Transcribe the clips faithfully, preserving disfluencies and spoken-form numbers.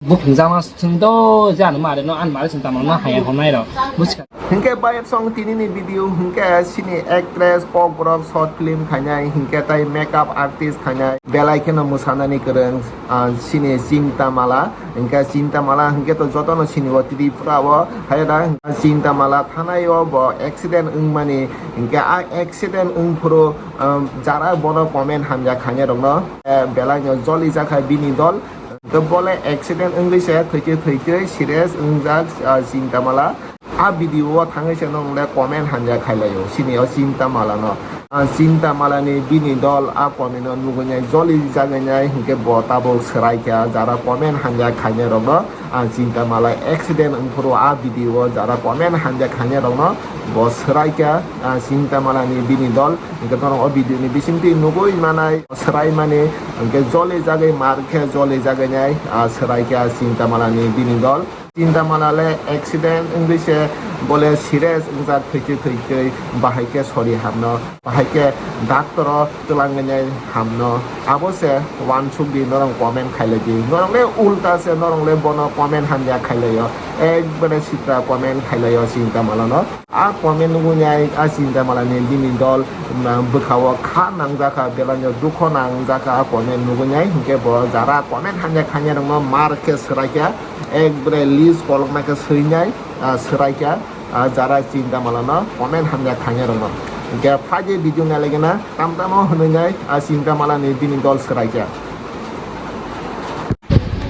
Buphingjama swng do, je ano mare no, an mare swng tamo no haya honai rok. Buskha. Hinkhe bayap song tini ni video hinkhe sini actress, kokborok, short film khainai, hinkhe tai makeup artist khainai, belai kheno mwsanani kwrwng, ah, sini Chinta Mala. Hinkhe Chinta Mala hinkhe to jotono sini o Tripura o, hai da Chinta Mala thanai o bo accident wngmani, hinkhe a accident wngphuru, um, jara bono comment hamya khainai rokno, eh, belai no joli jakha bini dol. Hinkhe bole accident wngwi se thwitwi thwitwi serious wngjak, ah, Chinta Mala. A video o thangwi se nwng le comment hamya khailaio, sini o Chinta Mala no. Ah, Chinta Mala ni bini dol a comment no nugwi nai joli jagwi nai hinkhe bo tabuk swrai kha jara comment hamya khainai rok no. Ah, Chinta Mala accident wngphuru a video o jara comment hamya khainai rok no bo swrai kha, ah, Chinta Mala ni bini dol. Hinkhe norok o video ni bisingtwi nugwi manai, swrai mani, hinkhe joli jagwi mar khe joli jagwi nai, ah, swrai khe Chinta Mala ni bini dol. Chinta Mala le accident wngwi se bole serious wngjak thwitwi thwitwi bahai khe sori hamno, bahai khe doctor o twlangwi nai hamno. Abo se uansuk di norok comment khailai di. Norok le ulta se norok le bono comment hamya khailaio. Ekbare sitra comment khailaio Chinta Mala no. A comment nugwi nai a Chinta Mala ni bini dol, um, bwkha o kha nangjakha, belai no dukho nangjakha a comment nugwi nai, hinkhe bo jara comment hamya khainai rokno mar khe swrai kha, ekbare list kolokma khe swinai, ah, swrai kha, ah, jara Chinta Mala no comment hamya khainai rokno. Hinkhe phaidi video nai lagi na tam tamo hwnwi nai a Chinta Mala ni bini dol swrai kha.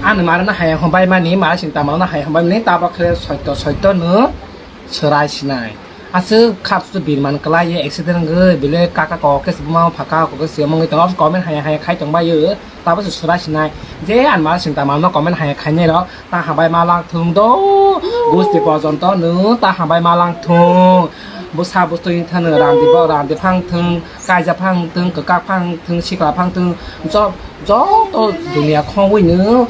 Ani mare no haya hwnbai mani, mare Chinta Mala no haya hwnbai mani, tabok khe soito soito no. Swrai sinai. Aswk khap su birman kwlai ye accident wngwi bile kaka kok khe se buma phaka kok khe se mungwi tongo comment haya haya khai tong bai o. Tabo se swrai sinai. Je an ma Chinta Mala no comment haya khainai rok ta hambai ma lang thung do. Gusti porjonto no ta hambai ma lang thung. Bwsa bwstwi thano randi bo randi phang thung, kaija phang thung, kwkak phang thung, sikla phang thung. Jo-, joto dunia khongwi no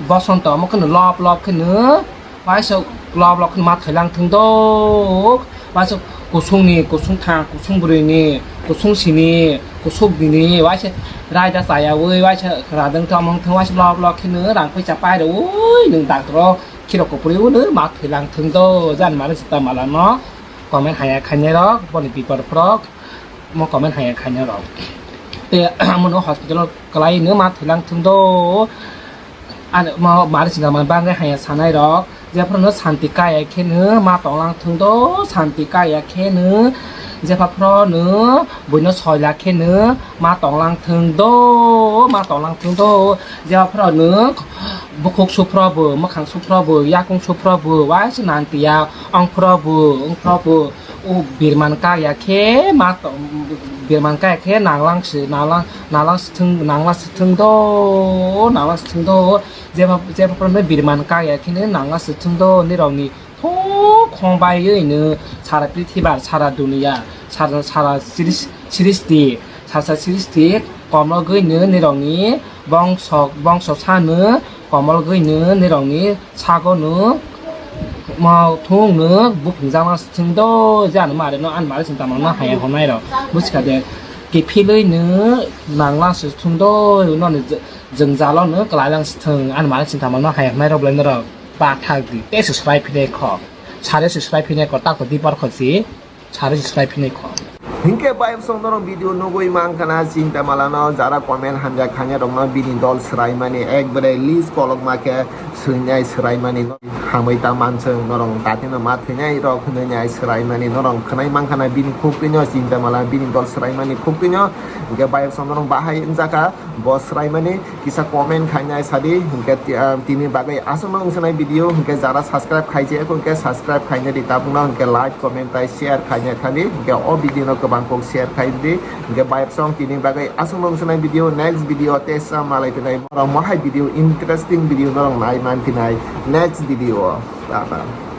bosonto omo kheno lop lop kheno. Waisa lok lok ma thailang thung do. Waisa kusung ni, kusung thang, kusung brwi ni, kusung sini, kusuk bini, waisa raida chaya wi, waisa radang tong mong thung, waisa lok lok kheno rang pui chapai rwi, nwng doctor o khiro kupri wi no ma thailang thung do, jan mare Chinta Mala no comment haya khainai rok, boni bipor phro mo comment haya khainai rok. Te amo no hospital o kwlai no ma thailang thung do. Ano ma mari sinamani bagwi haya sanai rok jephru no santi kaya khe no ma tonglang thung do, santi kaya khe no jepha phro no buino soila khe no ma tonglang thung do, ma tonglang thung do. Jepha phro no bukhuk suphro bo, mwkhang suphro bo, yakung suphro bo, waisa nantiya ong phro bo, ong phro bo. O birman kaya khe ma to-, birman kaya khe nanglang si, nanglang, nanglang sithung, nangla sithung do, nangla sithung do. Jeba, jeba phano birman kaya khe nangla sithung do, nirok ni thok khong bai oi no sara prithibar, sara dunia, sara, sara siris-, siristi, sara, sara siristi komlogwi no nirok ni bongso, bongso sa no komolgwi no nirok ni sago no ma thung no buphung jama sithung do, je ano mare no, ano mare Chinta Mala no haya honai rok. Buskha de, kiphilwi no nanglang sithung do, no ni jwngjalo no kwlailang sithung, ano mare Chinta Mala no haya honai rok belai norok. Bathak di, te subscribe phinai kho. Sare subscribe phinai kho, tako di por kho si. Sari subscribe hinwi kho. Hinkhe bayapsong norok video nugwi mankha na Chinta Mala no, jara comment hamya khanya rokno bini dol swraimani ekbare list kolokma khe swinai swraimani no hamwi ta manswng norok datino ma thwinai rok hinwi nai swraimani norok khwnai mankha na bini khuktwino Chinta Mala bini dol swraimani khuktwino. Hinkhe bayapsong norok bahai wngjakha. Bo swraimani kisa comment khainai sadi, hinkhe ti-, ah, tini bagwi aswkno wngsanai video, hinkhe jara subscribe khaijak, hinkhe subscribe khainai di tabukno, hinkhe like, comment tai share khainai thani, hinkhe o video no kwbang kok share khai di, hinkhe bayapsong tini bagwi aswkno wngsanai video, next video tesa malai phinai, norok mohai video, interesting video norok nai man phinai next video o. Tata.